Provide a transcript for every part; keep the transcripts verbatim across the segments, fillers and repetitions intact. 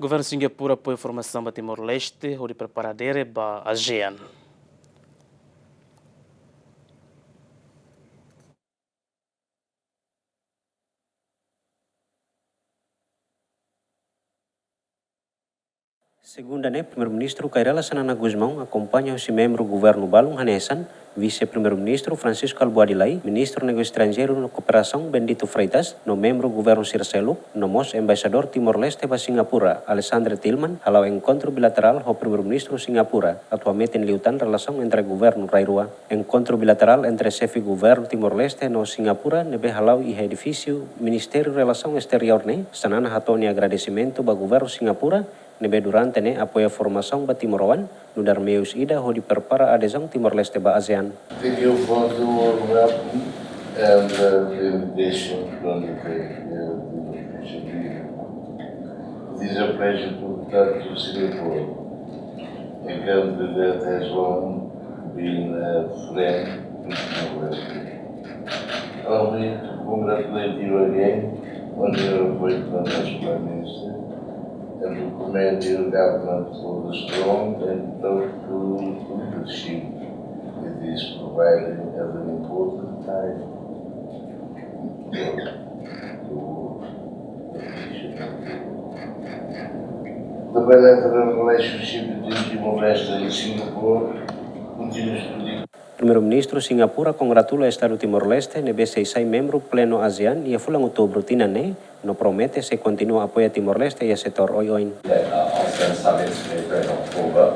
Governu Singapura apoia formasaun ba Timor-Leste hodi prepara dere ba ASEAN. Segunda ne'e, Primeiru-Ministru Kay Rala Xanana Gusmão akompaña hosi membru governu balun hanesan Vise-Primeiru-Ministru Francisco Albuady Lay, Ministru Negósiu Estranjeiru no Kooperasaun Bendito Freitas, no membru governu sira seluk, no mós Embaixadór Timor-Leste ba Singapura, Alexander Tilman, hala'o enkontru bilaterál ho Primeiru-Ministru Singapura, atu hametin liután relasaun entre governu rai-rua. Enkontru bilaterál entre xefe governu Timor-Leste no Singapura ne'ebé hala'o iha edifísiu Ministériu Relasaun Esteriór ne'e, Xanana hato'o nia agradesimentu ba governu Singapura ne'ebé durante ne'e apoia formasaun ba timoroan, nu'udar meius ida hodi prepara adezaun Timor-Leste ba ASEAN. Thank you for the warm welcome and uh, the invitation to undertake uh, the official visit. It is a pleasure to return to Singapore, a country that has long been a friend to Timor-Leste. Allow me to congratulate you again on your appointment as Prime Minister and to commend your government for the strong and thoughtful leadership it is providing at an important time for the world. The bilateral relationship between Timor-Leste and Singapore continues to deepen. Primeiru-Ministru Singapura kongratula Estadu Timor-Leste ne'ebé sei sai membru plenu ASEAN iha fulan Outubru tinan ne'e, no promete sei kontinua apoia Timor-Leste iha setór oioin. That uh, ASEAN summit in October.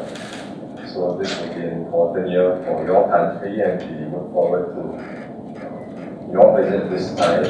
So this will be an important year for your country, and we look forward to your visit this time,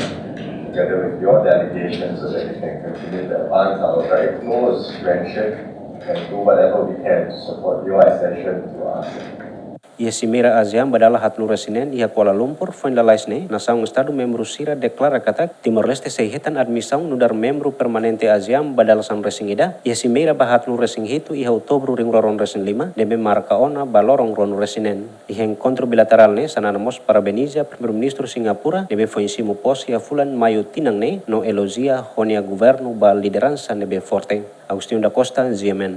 together with your delegation, so that we can continue to advance our very close friendship and do whatever we can to support your accession to ASEAN. Iha Simeira ASEAN ba dala haatnulu-resin-neen iha Kuala Lumpur, foin lalais ne'e, nasaun Estadu membru sira deklara katak Timor-Leste sei hetan admisaun nu'udar membru permanente ASEAN ba dala sanulu-resin-ida, iha Simeira ba haatnulu-resin-hitu iha Outubru rihun rua ruanulu-resin-lima, ne'ebé marka ona ba loron ruanulu-resin-neen. Iha enkontru bilaterál ne'e, Xanana mós parabeniza Primeiru-Ministru Singapura ne'ebé foin simu pose iha fulan Maiu tinan ne'e, no elojia ho nia governu ba lideransa ne'ebé forte. Agostinho da Costa, G M N.